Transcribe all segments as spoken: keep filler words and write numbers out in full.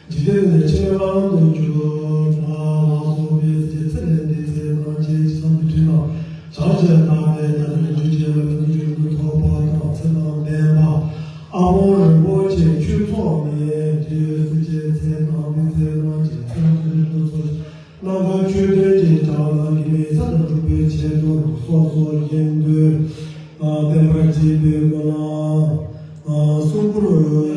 འཇིག་རྟེན་ལས་ཆེས་རང་དུ་གྱུར་པ་ལ་སོགས་པའི་ཚེ་ཚེ་ལས་འདས་ཚེ་དང་ཆེས་ཀྱི་བསམ་དུ་དྲན་ལ་བྱང་ཆེས་བདག་ལས་ད་ལྟར་རྒྱུ་ཅན་ལ་འདི་འགྱུར་དུ་ཐོགས་པ་དང་ཚེ་དང་ལྡན་པ་ཨ་ཧོ་རིན་པོ་ཆེ་ཁྱུ་ཚོགས་ནས་དེའི་ཚེ་ཆེས་ཚེ་དང་འདས་ཚེ་དང་ཆེས་ཚེ་དང་འདི་འགྱུར་དུ་ཚོགས་རྣམ་པ་ཆོས་ལྡན་གྱི་བྱ་བ་ལ་དགེ་བའི་ས་དང་སྒྲུབ་པའི་ཆེད་དུ་སོ་སོ་བཞིན་དུ་བསྟན་པར་བྱེད་པའི་སྨོན་ལམ་གསུང་གུ་རུ།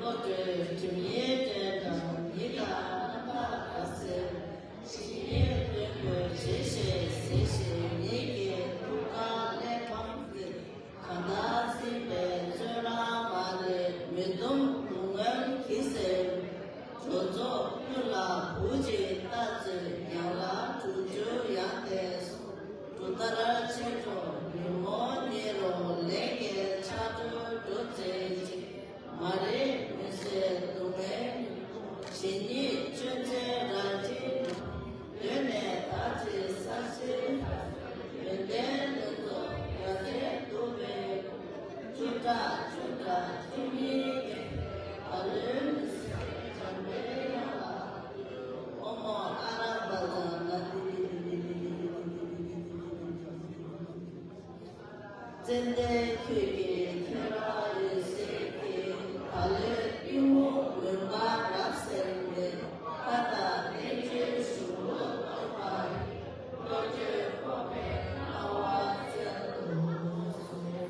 བློ་གྲོས་དྲིམ་ཡེ་སྤྲན་དང་ཉི་ཟླ་རྣམ་པར་དགའ་ཚལ། ཞིང་ཡེ་བློན་པོ་བྱེད་ཞེས་གཟིགས་ཤིང་ཉིད་ཀྱི་ཐུགས་ཀར་གླེགས་བམ་བརྩེགས། གང་དག་ཚིམ་པའི་བཙོན་རར་མ་ལུས་མི་སྡོམ་སྡུག་བསྔལ་གྱིས་གཟིར། འགྲོ་ཚོགས་ཀུན་ལ་བུ་གཅིག་ལྟ་ཚུལ་ཡང་ལ་དྲུག་ཅུ་ཡང་དེ་གསུངས། གྲུབ་མཐར་ཆེ་མཆོག་ཉོན་མོངས་ཉེ་རུང་ལས་ཀྱི་ཆགས་སྒྲིབ་སྒྲོལ་མཛད་ཅིང་། མ་རིག་མུན་སེལ་སྡུག་བསྔལ་ཉོན་མོངས་ཞི་གནས་ཆོས་འཆད་རལ་གྲིའི་ནང་། གདོད་ནས་བདག་གི་ས་གཞིར་ཡོན་ཏན་ལྷུན་རྫོགས་རྒྱ་མཚོས་བསྡུས་པའི། བཅུ་ཕྲག་བཅུ་ཕྲག་ཁྲི་གཉིས་བརྒྱ། ཨ་ལུས་མི་ཟད་འཇམ་པའི་དབྱངས་ལ། ཨོཾ་ཨ་ར་པ་ཙ་ན་དྷཱིཿ། ཙན་དན་ཁྱོད་ཀྱི་ཁྱོད་རང་འོད་ཟེར་གྱིས། ད་ལོའི་གཏི་མུག་མུན་པ་རབ་བསལ་བའི། ཕ་དང་གནས་ཆེན་གཞུང་ལུགས་རྟོགས་པ་ཡི། བློ་གྲོས་ཕོག་པའི་སྣང་བ་སྩལ་དུ་གསོལ།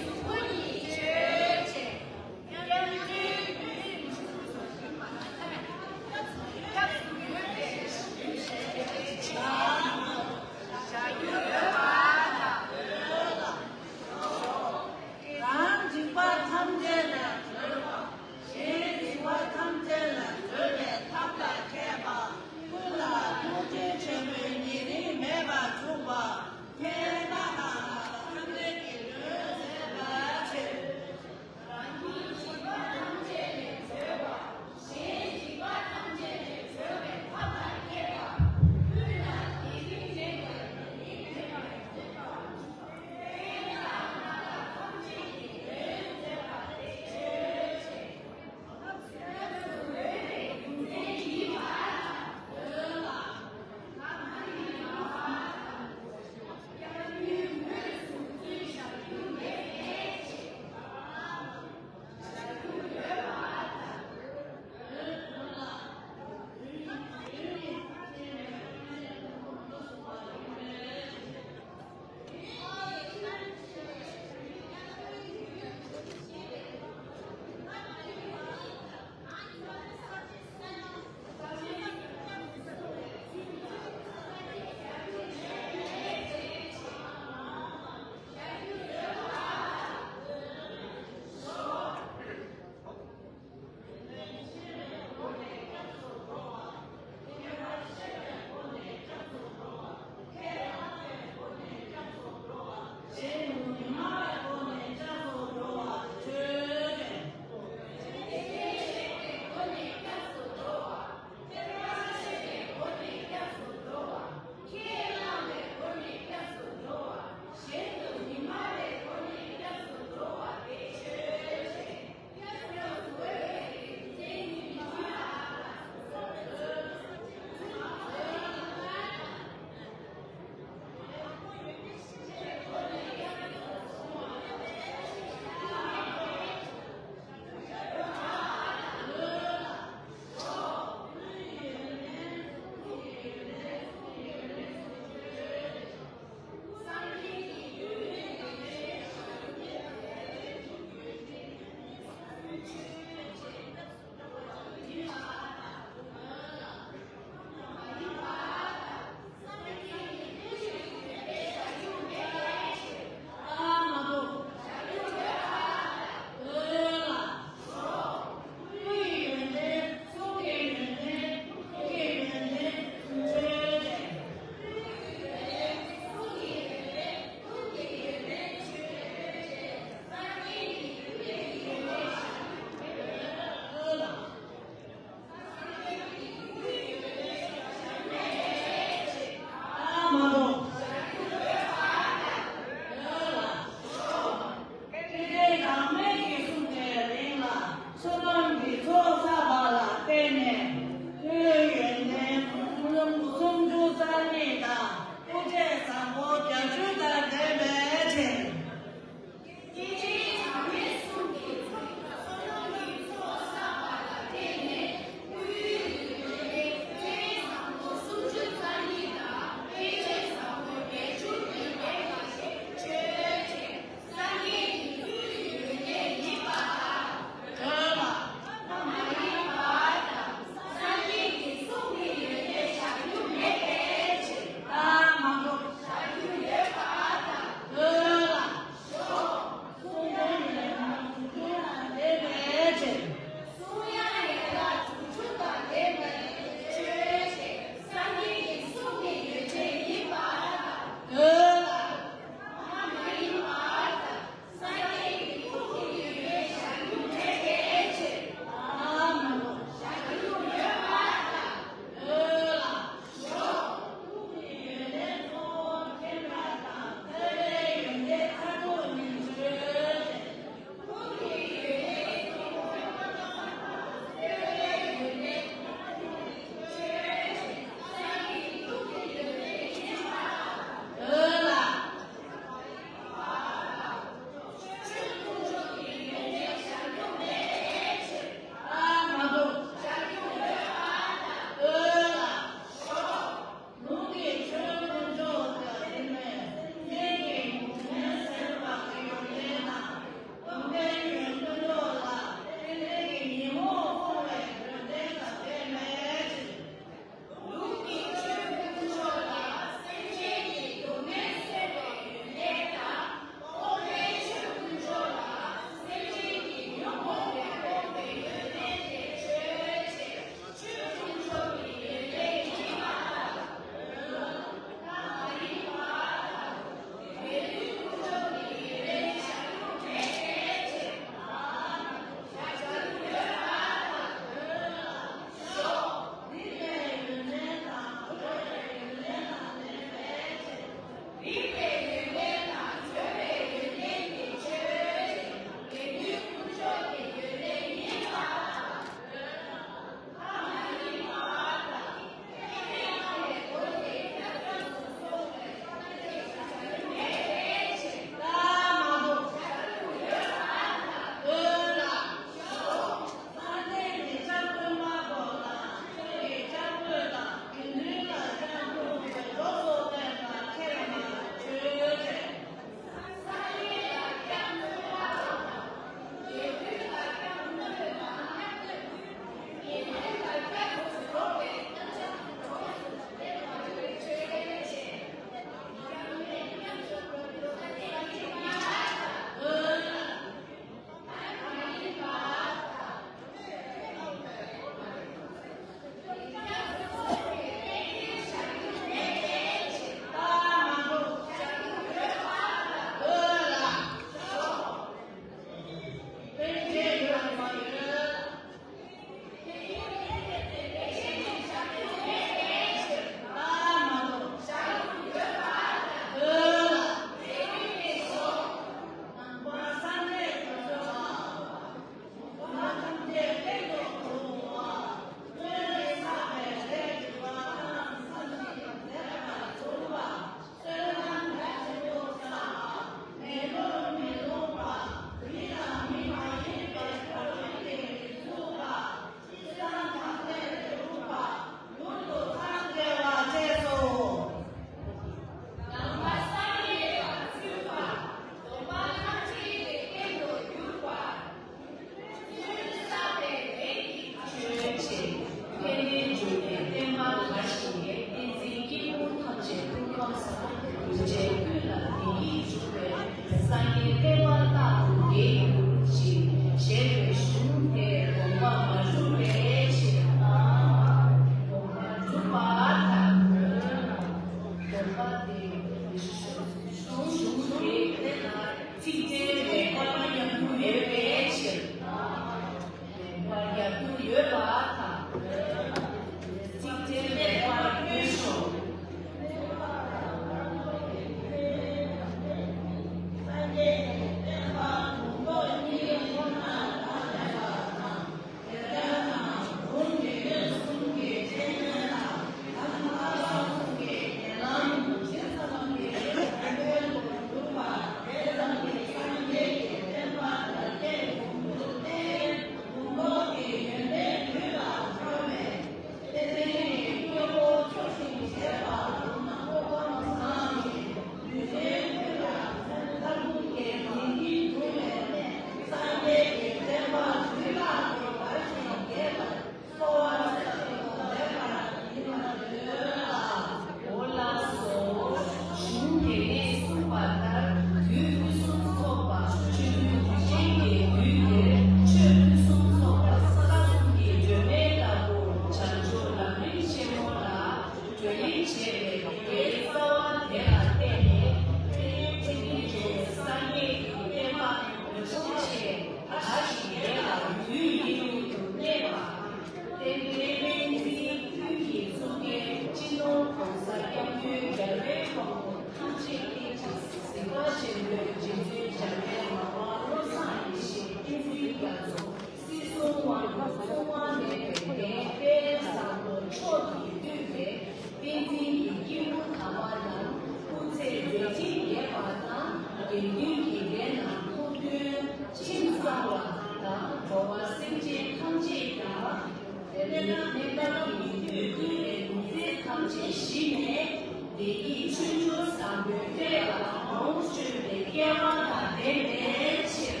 བདེ་སྐྱིད་ཆོས་འབྱོར་བཟང་པོའི་ཁྱོད་ལ་ལོངས་སྤྱོད་པའི་སྐལ་བ་དང་ལྡན་པའི་ཕྱིར།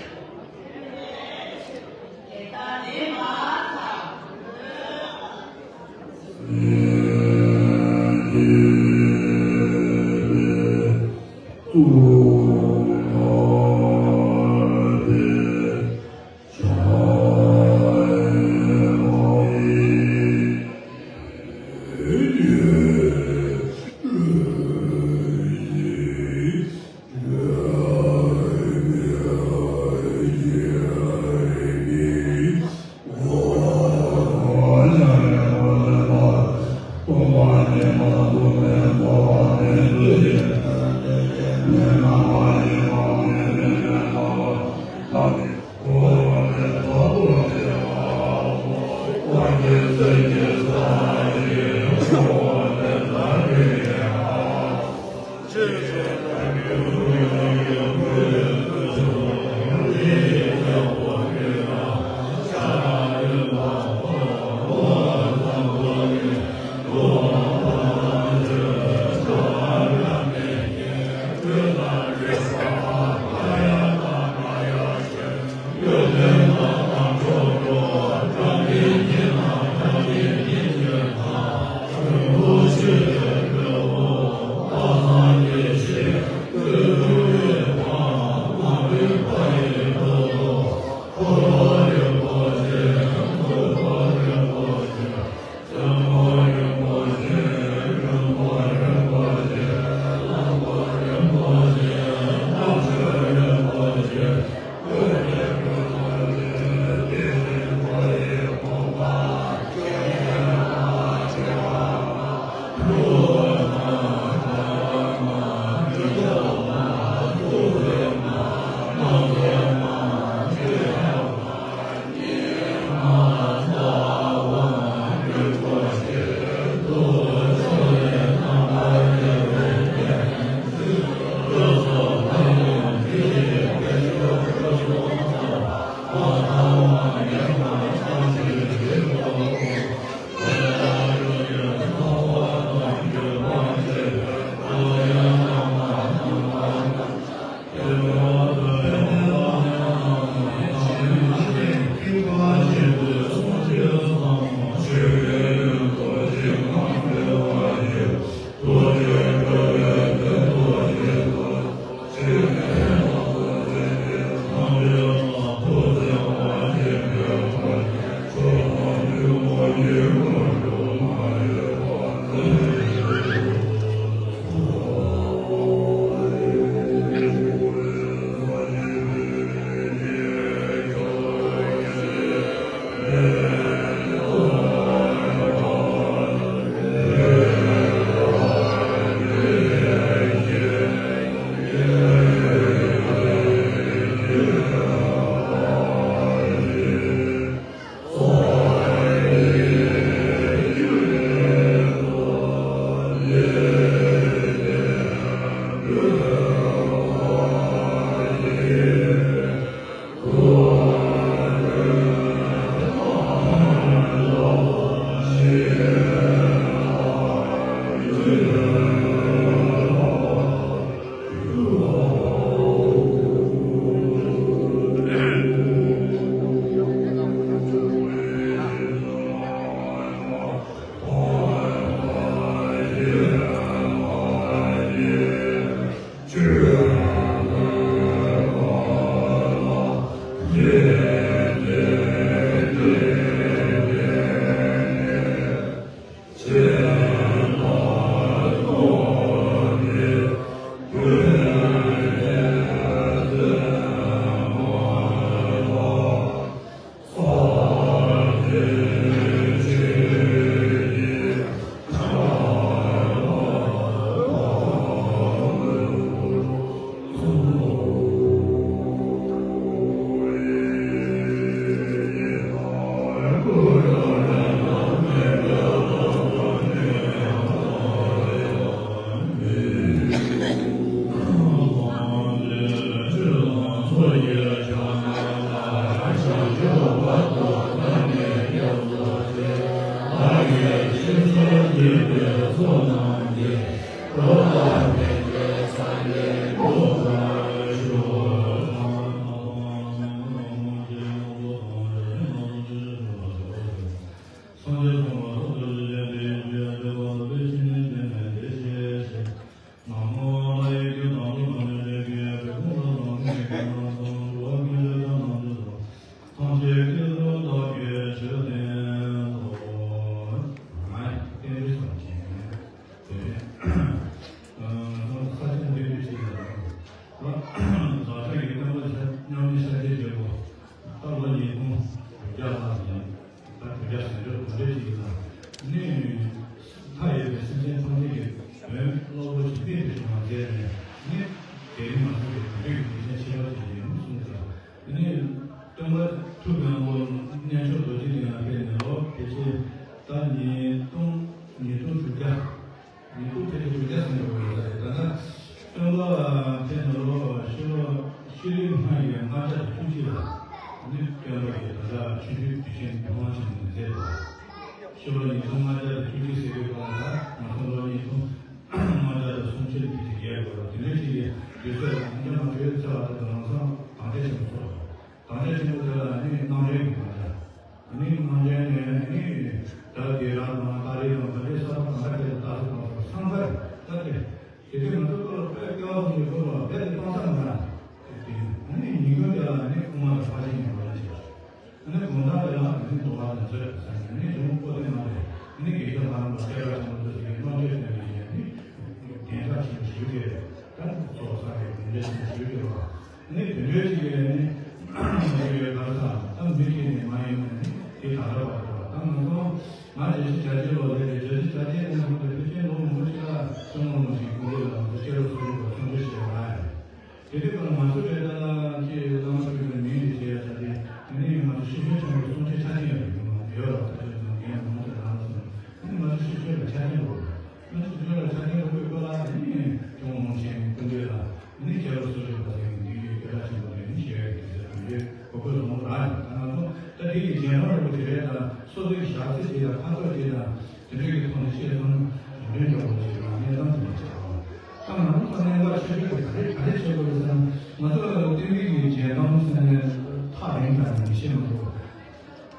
དེ་ལྟར་ལྡན་པ་དང་། ད་ལོ་ཉིས་སྟོང་དྲུག་བརྒྱ་ལྷག་ཡིན། ད་དྲུག་བརྒྱ་ཟིན་འགྲོ་ག་འདྲ་ཞིག་ཡིན་ན། ནི་མཐའ་ཡས་པའི་སེམས་ཅན་ཐམས་ཅད་ཀྱི་དོན་བློ་སློབ་ཇི་སྙེད་དུ་བྱུང་བ་མཛད་ནས། ནི་དེ་རིང་མ་སོང་བའི་དུས་ཀྱི་ཉིན་མཚན་ཕྱི་ལོགས་ཀྱི་ཡིན་གསུངས་ཀྱང་། ནི་སྟོན་པ་ཐུབ་པའི་དབང་པོ་རྣལ་འབྱོར་རྡོ་རྗེ་གླིང་ལ་ཕེབས་ནས་ལོ་ཕལ་ཆེར་ད་ཉིས་སྟོང་ཉིས་སྟོང་དྲུག་བརྒྱ། ཉིས་སྟོང་ཕལ་ཆེར་དྲུག་བརྒྱ་ཟིན་འགྲོ་གི་ཡོད་ས་རེད། ད་ལྟ་སྟོན་པ་ཕེབས་ནས་ལོ་ཕྱི་ལོ་ཕྱི་ལོའི་ལྔ་ཡི་ལྔ་བརྒྱ་དང་བཅུ་གཅིག་ལ་ནི་སྟོན་པ་གིས་ད་ལྟ་ཆོས་འབྱུང་དུས་ཆེན་ཐེངས་མང་ཞིག་མཛད་འདུག་ཕྱི་ལོ་ཉིས་སྟོང་ལྔ་བརྒྱ་དང་བཅུ་གཅིག་ཟེར་དུས་སྒང་ལ་ང་ཚོ་ལོ་ཉིས་སྟོང་ལྔ་བརྒྱ་དང་སུམ་ཅུ་ལ་དུས་ཚོད་བརྒལ་དགོས་ལ། དེ་འདྲའི་ཅིག་གི་དུས་ཚོད་ལ་ཉིས་སྟོང་ལྔ་བཅུ་ཚེས་པ་དེ་ལམ་སང་དམ་བཅའ་ཆེན་པོ་ཚོགས། དམ་བཅའ་ཆེན་པོ་དེ་ལ་ནི་རྣམ་འདྲེན་གྱི་དམ་བཅའ། ནི་རྣམ་འདྲེན་ནས་ནི་ད་དེ་རང་དང་ཏཱ་རེ་དང་ད་ལྟའི་ས་ཐོག་གང་ག་དེ་ལ་ལྟ་ས་དང་སོགས་སང་གར་ད་དེ། དེ་དུས་ང་ཚོ་སྐོར་ལ་དཔེ་སྐལ་བ་གསུམ་གྱི་སྐོར་ལ་རྦད་དེ་གཏོང་ས་མ་རག་དེ་ནི་ཉིན་གུང་དེ་ལ་ནི་དབུ་མ་དང་ཕར་ཕྱིན་གྱི་ལོ་ལ་བྱེད། ནི་དགོང་དག་དེ་ལ་ནི་འདུལ་བ་དང་མཛོད་ཟེར་ནས་ནི་འབྱུང་པོ་དེ་མ་རེད། ནི་དགེ་རྒན་ལྷ་རམས་པ་སྐལ་བ་ཆེན་པོ་དེ་ཚོ་གིས་བསླབ་བྱ་སྟོན་པའི་ནི་བདེན་ཆ་ཆེན་པོ་ཞིག་རེད། ད་ཚོགས་བསགས་པའི་བདེན་ཆ་ཆེན་པོ་ཞིག་རེད་བ། ནི་དེ་འདྲའི་ཅིག་ཡོད་ནི། ཡོད་ཡོད་ག་ས་ད་མི་ཁྱེད་ནས་མ་ཡིན་ན་ནི་དེ་ད་ལྟ་བར་དུ་ད་ང་ཚོ་ང་རྒྱལ་སྲས་བྱ་རྒྱལ་ལོ་ལས་རེད། རྒྱལ་སྲས་བྱ་རྒྱལ་ནས་ཁོང་དུ་ཕལ་ཆེར་ལོ་མང་པོ་ཞིག་ལ་སྐྱོང་བ་མང་ཞིག་སྐུ་འདས་ལ་ང་ཚོ་སྐྱེ་རབས་སོ་རིག་པ་ཚོ་འདྲ་ཞིག་ཡོད་རེད། དེ་དུས་ཀྱང་ང་ཚོ་རེད་ད་ལ་ཅིག་བླ་མ་ཆོས་ཀྱི་མིང་རེ་བྱས་ཡ་ད་དེ་དེ་ནི་ང་ཚོ་ཤེས་བྱའི་ཆོས་ཀྱི་གསུང་ཆོས་ཆ་རྐྱེན་ཡོད་རེད། ཡོད་མ་ཡོད་ལ་ད་ཆོས་ཀྱི་མིང་མང་དུ་ལ་ང་ཚོ་ནི་ང་ཚོ་ཤེས་བྱ་ལ་ཆ་རྐྱེན་ཡོད་རེད། ང་ཚོ་བོད་ལ་ཆ་རྐྱེན་རིག་པའི་སྐོར་ལ་དེ་ནི་སྐྱོང་བ་མང་ཆེན་ནི་སྐུ་འདས་ལ་ནི་སྐྱེ་བ་སོ་སོའི་བར་དེ་ནི་འདི་ཡི་སྐད་གྲགས་ཆེན་པོ་རེད། ནི་ཞེས་པའི་དུས་ཚོད་དུ་འདི་གོ་སྐབས་བཟང་པོ་རག་ཡོད། ད་ང་ཚོ་ད་འདི་ཡི་རྒྱལ་ཕམ་རིན་པོ་ཆེ་རེད། ད་སོ་སོའི་ཞག་ཚི་ཅིག་དང་ཁ་ཐོག་ཅིག་དང་དེ་འདྲའི་གི་ཐོག་ནས་བཤད་སོང་ན་རིན་འཇོག་པོ་ཅིག་དང་གནས་སྟངས་ཅིག་མ་ཆགས་པ། ད་ང་ཚོ་ཚོ་གནས་བབ་ཆེ་ཤོས་དེ་ག་རེ་ག་རེ་བྱེད་དགོས་རེད་ཟེར་ན། ང་ཚོ་ལ་བསྟན་པའི་གི་རྒྱལ་ཁམས་ཟེར་ནས་ཐག་རིང་ཐག་རིང་བཤད་མ་དགོས།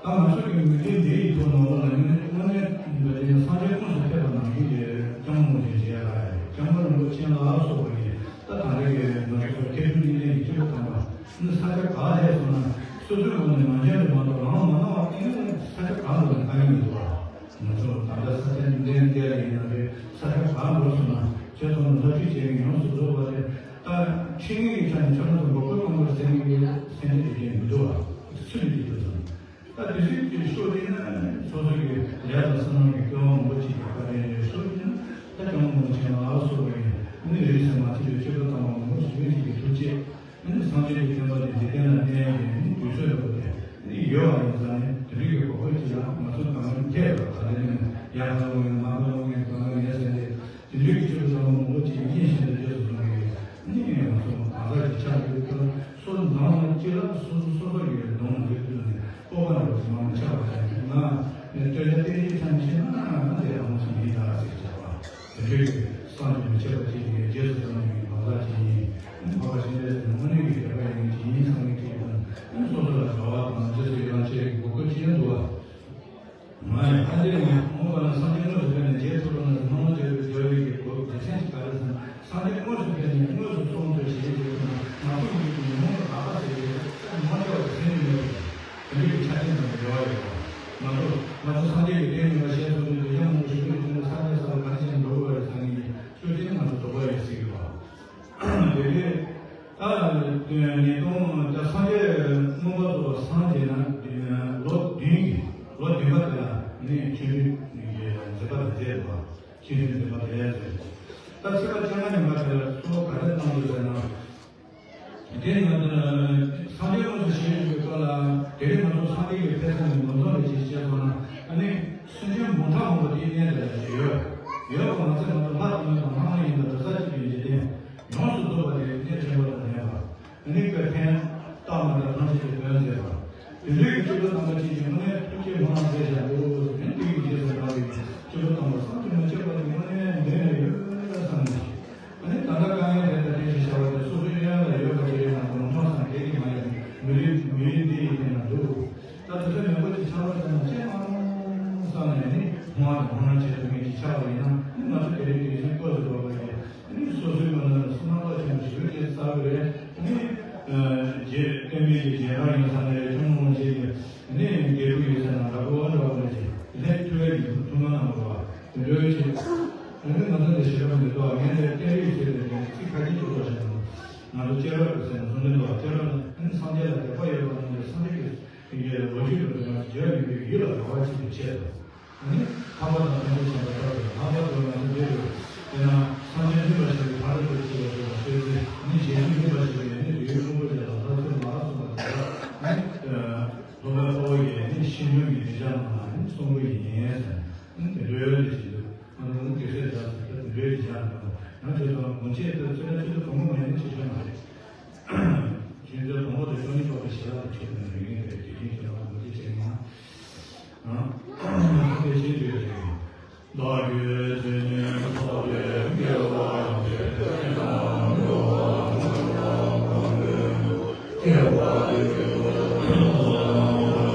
ད་ང་ཚོ་གི་མི་ཚེ་འདི་ཡི་ཐོག་ནང་ལོགས་ལ་ཡོད་ནས་དངོས་གནས་འདི་ལ་སངས་རྒྱས་དངོས་སུ་ཕེབས་པ་ནང་བཞིན་གྱི་སྐྱབས་མགོན་རིན་པོ་ཆེ་ལ་སྐྱབས་མགོན་རིན་པོ་ཆེ་ལ་སོགས་པ་ཡིས་ད་ད་ལྟ་གི་ང་ཚོ་མཁས་གྲུབ་གཉིས་ལྡན་གྱི་སྤྱི་བོ་དམ་པ་ནི་ས་ཆ་ག་སླེབས་སོང་ན་སོ་སོའི་ངོས་ནས་ནང་བྱན་དུ་མ་གཏོགས་རང་མ་གནང་བ་ཨེ་ནི་ས་ཆ་ག་འགྲོ་ནས་དཀའ་ངལ་མི་འདུག་བ། ང་ཚོ་ད་ལྟ་ས་ཆ་འདི་འདྲའི་འདི་ལ་ཡིན་ན་རེད། ས་ཆ་ག་འགྲོ་སོང་ན་ཁྱེད་ཚོ་ལ་འཐབ་ཇུས་བྱེད་མཁན་ཡོངས་སུ་རྫོགས་པ་རེད། ད་ཁྲིམས་ངེས་ཀྱི་ཆ་ནས་ཁྱེད་རང་ཚོ་མགོ་སྐོར་གཏོང་དགོས་ཟེར་མཁན་གྱི་སེམས་ཅན་དེ་གས་མི་འདུག་བ། སུ་ལ་ཡིད་དུ་སོང་། ད་དེ་བཞིན་གྱི་ཕྱོགས་དེ་ན་སོ་སོ་གི་ལས་དང་བསོད་ནམས་ཀྱི་སྐྱོ་བ་མང་པོ་ཅིག་གི་བཀའ་དྲིན་རེད། ཕྱོགས་དེ་ན་ད་སྐྱབས་མགོན་ཆེན་ལ་སོགས་པའི་མི་རིགས་སུ་མ་མཆིས་པའི་ཆོས་གྲོགས་དམ་པ་མང་པོ་ཞིག་ཡོད་ཅིག་གི་ཐུགས་རྗེ། ཨ་ནི་སངས་རྒྱས་ཀྱི་བསྟན་པ་དེ་འཇིག་རྟེན་ལ་གནས་ཡོད་པའི་ནི་དུས་ཚོད་ལ་བབས་ཏེ་ནི་ཡོད་པ་ཡིན་ཙང་ནི་དེ་འདྲའི་གི་གོ་སྐབས་ཅིག་ལ་ང་ཚོ་གང་ག་འཐད་པ་ག་ལེ་ནི་ཡར་ལྷུང་ངེས་མར་ལྷུང་ངེས་གང་ག་ངེས་ཟེར་ཏེ་དེ་འདྲའི་གི་ཆོས་ཀྱི་བསམ་བློ་མང་པོ་ཅིག་སྙིང་བཞིན་དུ་རྗེས་སུ་བཟུང་ངེས་ནི་ང་ཚོ་གང་ཟག་གི་ཆགས་ཡོད་ཀྱང་སོ་ནང་ལ་ཅི་ལ་སོ་སོ་སོ་སོ་ཡི་གདོང་ལ་ཡོད་དུས་ནི་སྤོབས་པ་འདྲ་བོ་ཞིག་མང་ཆགས་པ་ཅན་ང་ནི་སྟོན་ཆ་བསྟན་བྱའི་ཆ་ནས་བཤད་ན་ང་དེ་རང་མོ་ཞིག་ཡིན་ད་ཟེར་བྱ་བ། དེ་འདྲའི་བསམ་གྱིས་མི་ཁྱབ་པ་ཅིག་ཡིན། རྗེས་སུ་འབྲང་བའི་གང་ཟག་ཅིག་ཡིན། འཕགས་པ་སྤྱན་རས་གཟིགས་ནི་དངོས་གནས་ཀྱི་དད་པ་ཡིན་གྱི་ཡིན་བསམ་མཁན་ཅིག་དང་སོ་སོ་ལ་དགའ་བ་དང་རྗེས་སུ་ཡི་རང་བྱེད་ཀྱི་གོ་སྐབས་ཅིག་ཡང་འདུག་བ། ང་ཡང་ཕ་ཆེར་ངས་མོ་པ་ན་སངས་རྒྱས་དངོས་སུ་ཕེབས་ནས་རྗེས་ཐོབ་པ་ན་སྣང་བ་འཇོག་པའི་སྦྱོར་བའི་གི་གོ་སྒྲིག་ཆེན་ཅིག་ག་རེ་ཟེར་ན། སངས་རྒྱས་དངོས་སུ་ཕེབས་ནས་དངོས་སུ་གསུང་དུ་ཞེས་བརྗོད་པ་ན་ང་ཚོ་མི་ཉོན་མོངས་ལ་དག་པ་ཟེར་བའི་ས་མ་སྐྱེ་བ་ཟེར་ནས་མེད་པ་དེ་འདྲའི་གི་ཆ་རྐྱེན་དང་འབྲེལ་བ་ཡོད་པ། ང་ཚོ་ང་ཚོ་སངས་རྒྱས་ཀྱི་བསྟན་ཡོད་པ་ཞེས་སོགས་ཀྱི་འདོད་ཆགས་མང་པོ་ཞིག་གི་དོན་དུ་སངས་རྒྱས་ས་ལ་ག་རེ་བྱས་ནས་འགྲོ་དགོས་པ་རེད་ཟེར་མཁན་གྱི་ཆོས་ཅན་ང་ཚོ་དོགས་པ་ཡོད་སྲིད་ཀྱི་བ། དེ་རེད། ད་ཉིས་སྟོང་ད་སངས་རྒྱས་མངོན་པར་རྫོགས་པར་སངས་རྒྱས་ན་ལོ་བདུན་གྱི་ལོ་བདུན་པ་དེ་ལ་ནི་ཆོས་འབྲེལ་གྱི་མཛད་པ་དེ་མཛད་པ། ཆོས་འབྲེལ་མཛད་པ་དེ་ལ་མཛད། ད་ཚེས་པ་བཅོ་ལྔ་ཉིན་པ་དེ་ལ་གཙོ་བོ་ག་རེ་གནང་འདུག་ཟེར་ན། དེ་ནི་ང་ཚོ་སངས་རྒྱས་དངོས་སུ་ཞལ་བཞུགས་པའི་སྐབས་ལ་དེ་རིང་ང་ཚོ་སངས་རྒྱས་ཀྱི་ཕེབས་བསུ་ནས་འགོ་འཛོམས་རེ་བྱེད་ཅེས་སོང་ན་ཨ་ནི་སེམས་ཅན་འབུམ་ཕྲག་མང་པོ་དེའི་གནས་དེ་ལ་ཡོད། ཡོད་པ་མ་ཚད་ང་ཚོ་ལྷ་དང་མི་དང་ལྷ་མ་ཡིན་པ་གྲྭ་ས་གཅིག་པའི་འཇིག་རྟེན་ཡོངས་སུ་རྫོགས་པ་དེ་གནས་ཆེན་པོ་དང་ལྡན་པ། ཨ་ནི་དཔེ་ཕན་བཏགས་མ་ཐག་ཐམས་ཅད་ཀྱི་དོན་མཛད་པ། དེ་འདྲའི་གི་སྤྱི་བོ་དམ་པ་ཅིག་གི་དངོས་གནས་ཐུགས་བསྐྱེད་མང་ཙམ་མཛད་བཞག་འདུག་ཟེར་ནས་དེ་ཡི་རྗེས་སུ་འབྲང་བའི་སྤྱི་བོ་དམ་པ་བསམ་གྱིས་མི་ཁྱབ་པ་དེ་དངོས་གནས་འདི་ནས་ཡོད། བསམ་ནས། ཨ་ནི་ད་ལྟ་དཀའ་ངལ་དེ་ལ་འཕྲད་ཅེས་བྱ་བ་དེ་སོ་སོའི་གཡས་གཡོན་ལ་ཡོད་པ་དེ་རེད་ན་ལུང་ཕྲན་སང་སྐད་ཀྱི་མ་ཡིན་མི་རིགས་མི་རིགས་འདི་ཡི་སྟེང་ན་འདུག་ད་དེ་ཚོ་མེད་པ་ཅིག་ཆགས་པ་ཙམ་ན་ཅི་མ་རུང་བསམ་ནས་ནི་ཧོང་ཨ་དང་ཧོང་ཨ་བྱེད་ཐུབ་མཁན་ཅིག་ཆགས་པ་ཡིན་ན་ནི་ང་ཚོ་དེ་རིང་དུས་ཆེན་སྐབས་སུ་འགྲོ་བ་ཡིན། ནི་སོ་སོའི་ངོས་ནས་བསོད་ནམས་རླབས་ཆེན་པོ་ཞིག་ཡོད་ཅེས་བསམ་གི་རེད། ནི་རྗེ་བསྟན་པའི་གི་རྗེས་འབྲང་ཡིན་ས་ནས་ཆུང་ངུ་ཆེ་གི་ནི་དགེ་ཕྲུག་ཡོད་ས་ན་འདྲ་པོ་འདྲ་པོ་ནས་ཀྱི་དེ་ནས་ཐུགས་ཡ་ཡིན་ཐུགས་སྣང་གནང་དགོས་པ་དེ་འདྲའི་ཆེད། ནི་ང་ཚོ་འདི་ཞེ་དྲག་མི་འདུག་ངས་འདིར་བསྟན་རིག་ཟེར་ནས་ཀྱི་ཚིག་ཁ་ཅིག་ཅིག་ཐོགས་བྱས་ན་ང་ཚོ་སྐྱེ་རབས་ཀྱི་ཟེར་ནས་གསུང་དོན་དུ་སྐྱེ་རབས་ནི་སངས་རྒྱས་ལ་དད་པ་ཡོད་པ་རྣམས་ཀྱི་སངས་རྒྱས་ཀྱི་ཡི་གེ་ལོ་རྒྱུས་ལ་དོན་ལ་རྒྱལ་བ་ཡིན་པའི་ཡིད་ལ་དགའ་བ་བསྐྱེད་པའི་ཆེད་དུ། ནི་འཕགས་པ་དང་ཐམས་ཅད་མཁྱེན་པ་ལྟར་དུ་ལྷག་པར་དུ་ང་ཚོ་འདིར་ཡོད་དེ་ན་སངས་རྒྱས་མཁྱེན་པ་ཞིག་གི་ཕ་རོལ་ཏུ་ཕྱིན་པ་ཞིག་ལ་བཤད་ཚེ་ནི་གཞན་མཁྱེན་པ་ཞིག་གི་ནི་དུས་ཡུན་རིང་པོ་ཅིག་ལ་ལྷ་ཚོགས་མ་གསུངས་པ་དང་ནི་སློབ་དཔོན་ལྟ་བུ་ཡིས་ནི་ཤེས་འཇོན་གྱི་མི་བྱ་རྣམས་ལ་ནི་གསུང་གི་ཡིན་ཟེར་ནི་དེ་འདྲའི་ལས་བྱེད་འདུག་ང་ཚོ་ནི་དགེ་སེམས་བྱ་ཟེར་ཏེ་དེ་འདྲའི་བྱ་མི་འདུག་ང་ཚོས་ཀྱང་གོང་ཆེན་དེ་ཚོས་ན་ཆུ་ཚོད་གོང་མ་མ་ཡིན་ནི་ཅི་ཆོད་མ་རེད། ཁྱེད་ཚོའི་དང་པོ་དེ་སང་ཉིན་ཚོགས་པའི་ཞལ་ལག་ཏུ་ཁྱེད་ནས་རིང་ངེས་པའི་དུས་རྒྱུན་གྱི་ལག་ཏུ་མུ་མཐུད་བྱེད་ངེས། ཨང་། དེ་བཞིན་དུ་རེད། བདག་གིས་དེ་ཉིད་ཐོབ་པའི་དགེ་བ་དེ་དེ་དང་འགྲོ་བ་སྐྱེ་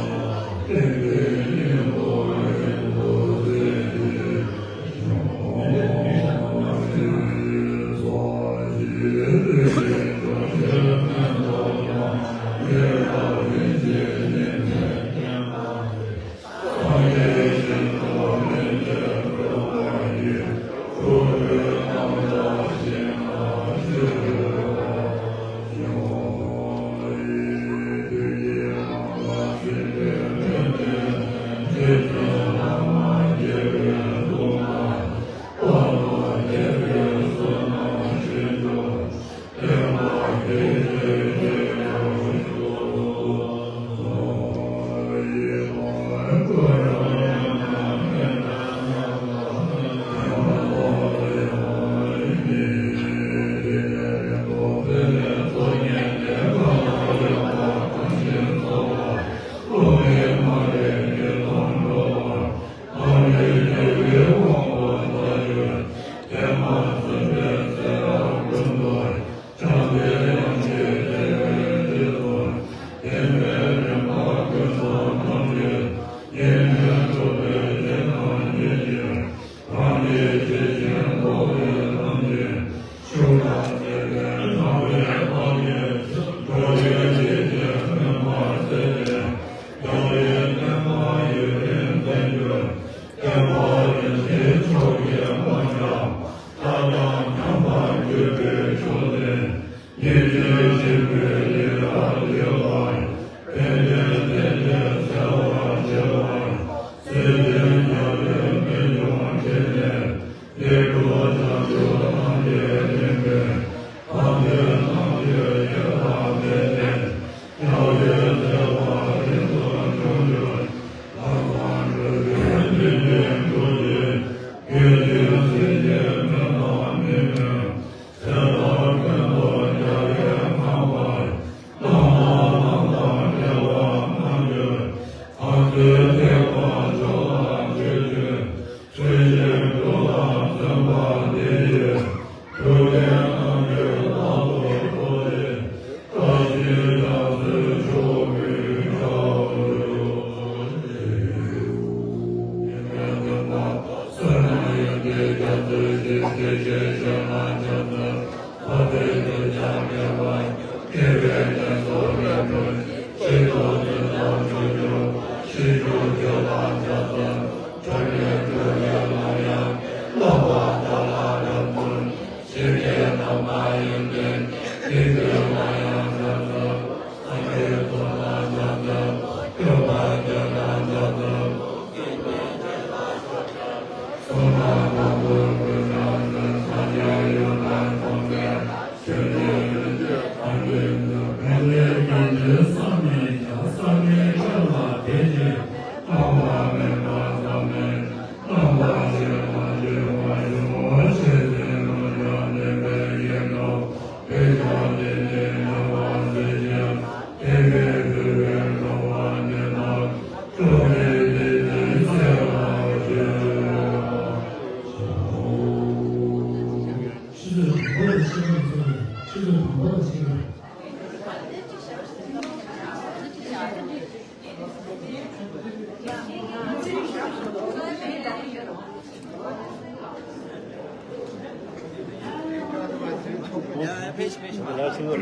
བ་དེ་དེ་དེ་དེ་དེ་དེ་དེ་ ལགས་ཆེན་པོ།